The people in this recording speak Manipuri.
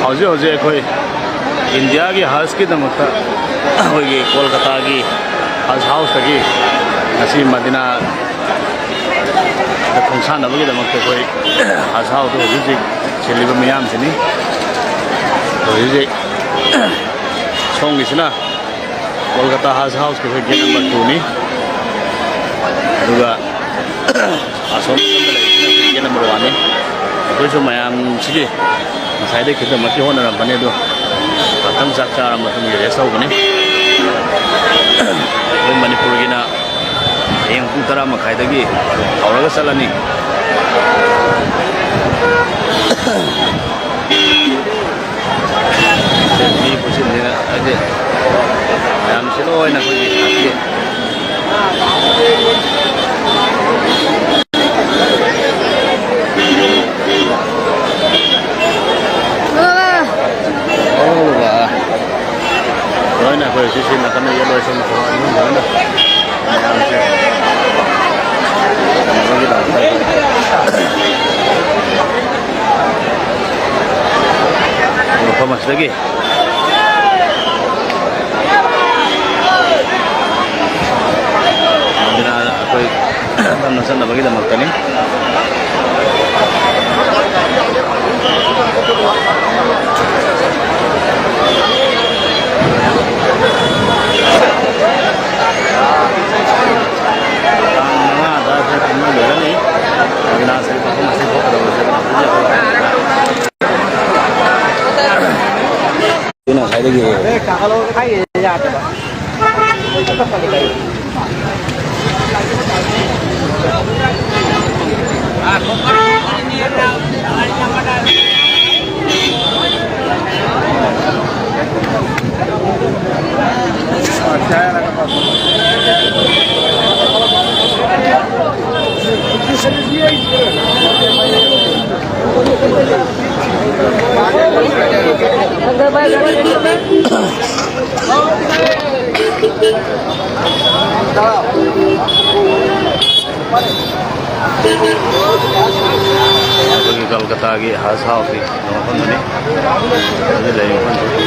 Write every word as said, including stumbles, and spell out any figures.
ꯍꯧꯖꯤꯛ ꯍꯧꯖꯤꯛ ꯑꯩꯈꯣꯏ ꯏꯟꯗꯤꯌꯥꯒꯤ ꯍꯖꯀꯤꯗꯃꯛꯇ ꯑꯩꯈꯣꯏꯒꯤ ꯀꯣꯜꯀꯇꯥꯒꯤ ꯍꯖ ꯍꯥꯎꯁꯇꯒꯤ ꯉꯁꯤ ꯃꯗꯤꯅꯥꯗ ꯈꯣꯡꯁꯥꯟꯅꯕꯒꯤꯗꯃꯛꯇ ꯑꯩꯈꯣꯏ ꯍꯖ ꯍꯥꯎꯁꯇ ꯍꯧꯖꯤꯛ ꯍꯧꯖꯤꯛ ꯁꯤꯜꯂꯤꯕ ꯃꯤꯌꯥꯝꯁꯤꯅꯤ꯫ ꯍꯧꯖꯤꯛ ꯍꯧꯖꯤꯛ ꯁꯣꯝꯒꯤꯁꯤꯅ ꯀꯣꯜꯀꯇꯥ ꯍꯖ ꯍꯥꯎꯁꯀꯤ ꯑꯩꯈꯣꯏ ꯒꯦꯠ ꯅꯝꯕꯔ ꯇꯨꯅꯤ꯫ ꯑꯗꯨꯒ ꯑꯁꯣꯝ ꯅꯥꯀꯟꯗ ꯂꯩꯔꯤꯁꯤꯅ ꯑꯩꯈꯣꯏ ꯒꯦꯠ ꯅꯝꯕꯔ ꯋꯥꯟꯅꯤ꯫ ꯑꯩꯈꯣꯏꯁꯨ ꯃꯌꯥꯝꯁꯤꯒꯤ ꯉꯁꯥꯏꯗꯩ ꯈꯤꯇꯃꯛꯇꯤ ꯍꯣꯠꯅꯔꯝꯕꯅꯤ, ꯑꯗꯣ ꯉꯥꯛꯇꯪ ꯆꯥꯛ ꯆꯥꯔ ꯃꯇꯨꯡꯒꯤ ꯔꯦꯁ ꯇꯧꯕꯅꯤ꯫ ꯑꯩꯈꯣꯏ ꯃꯅꯤꯄꯨꯔꯒꯤꯅ ꯍꯌꯦꯡ ꯄꯨꯡ ꯇꯔꯥ ꯃꯈꯥꯏꯗꯒꯤ ꯍꯧꯔꯒ ꯆꯠꯂꯅꯤ꯫ ꯃꯤ ꯈꯨꯠꯁꯤꯟꯁꯤꯅ ꯍꯥꯏꯗꯤ ꯃꯌꯥꯝꯁꯤ ꯂꯣꯏꯅ ꯑꯩꯈꯣꯏꯒꯤ ꯉꯥꯛꯀꯤ ꯂꯣꯏꯅ ꯑꯩꯈꯣꯏ ꯁꯤ ꯁꯤ ꯅꯥꯀꯟꯗ ꯌꯦꯠꯂꯣꯏ ꯁꯨꯝ ꯂꯣꯏꯅ ꯃꯌꯥꯝꯁꯦ ꯃꯐꯝ ꯑꯁꯤꯗꯒꯤ ꯑꯗꯨꯅ ꯑꯩꯈꯣꯏ ꯇꯝꯅ ꯆꯠꯅꯕꯒꯤꯗꯃꯛꯇꯅꯤ꯫ ꯇꯥꯡ ꯃꯉꯥꯗ ꯑꯩꯈꯣꯏ ꯇꯝꯕ ꯂꯣꯏꯔꯅꯤ꯫ ꯑꯕꯤꯅꯥꯁꯀꯤ ꯃꯐꯝ ꯑꯁꯤ ꯊꯣꯛꯀꯗꯧꯕꯁꯦ ꯑꯗꯨꯅ ꯍꯧꯖꯤꯛ ꯑꯩꯈꯣꯏ ꯑꯗꯨꯅ ꯉꯁꯥꯏꯗꯒꯤ ꯑꯩꯈꯣꯏꯒꯤ ꯀꯜꯀꯇꯥꯒꯤ ꯍꯖ ꯍꯥꯎꯁꯀꯤ ꯃꯐꯝꯗꯨꯅꯤ꯫ ꯍꯧꯖꯤꯛ ꯂꯩꯔꯤꯕ ꯃꯐꯝꯁꯤ꯫